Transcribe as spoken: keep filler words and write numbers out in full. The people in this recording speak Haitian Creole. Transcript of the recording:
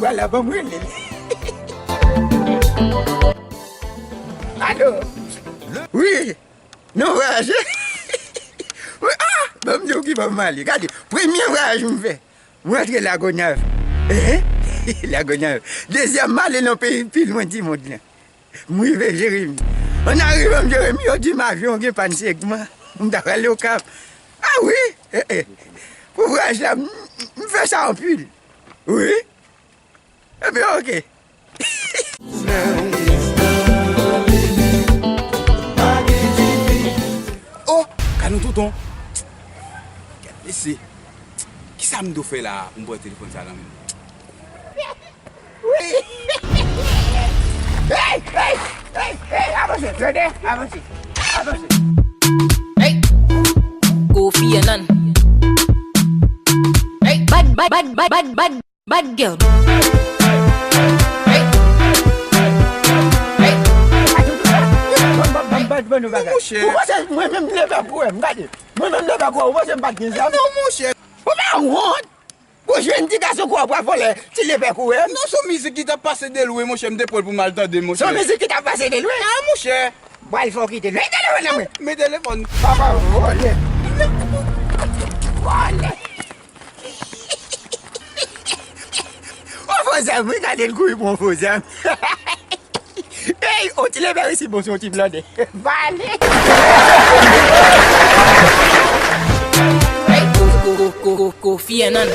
Vwala, ban m rele l. Alo. Wi. Non, vwayaje. Wi, ah, ban m di w ki bò m ale. Gade, premye vwayaj m fè, m rantre Lagonav. Ehe, Lagonav. Dezyèm, m ale nan peyi pi lwen di mond lan. M rive Jeremi. An arivan Jeremi, yo di m avyon an gen pàn segman. M ta pral Okap. Ah wi, eh, eh. Pou vwayaj la, m, m fè sa anpil. Wi. Ebyen, oke. Oh, Kanou Tonton. Gad mesye. Kisa m dwe fè la pou m pran telefòn sa nan men m? Wi. Hey, hey, hey, hey, avanse, tande, avanse, avanse. Hey, Kofi Annan. Hey, bad, bad, bad, bad, bad, bad, bad girl. Hey, hey. Ban, ban, ban, ban, ban nou bagay. Monchè. Ou panse mwen menm leve pou wè m, gade. Mwen menm leve pou wè, ou panse m pa t gen zam? Non, monchè. Ou pa wont? Ou jwenn ti gason kou w ap vòlè, ti lepè kou wè. Non, se yon mizik ki t ap pase de lwen, monchè, m te pran l pou m al tande, monchè. Se yon mizik ki t ap pase de lwen? Ah, monchè. Bwal fò kite. Lwen telefòn nan mwen. Men telefòn. Papa, vòlè. Vòlè. Yon fo zam, wi, gade l kouri pran yon fo zam. Ey, on ti lepè isi, bon, se yon ti blòdè. Vale. Hey, Ko-, Ko-, Ko-, Ko-, Ko-, Kofi Annan.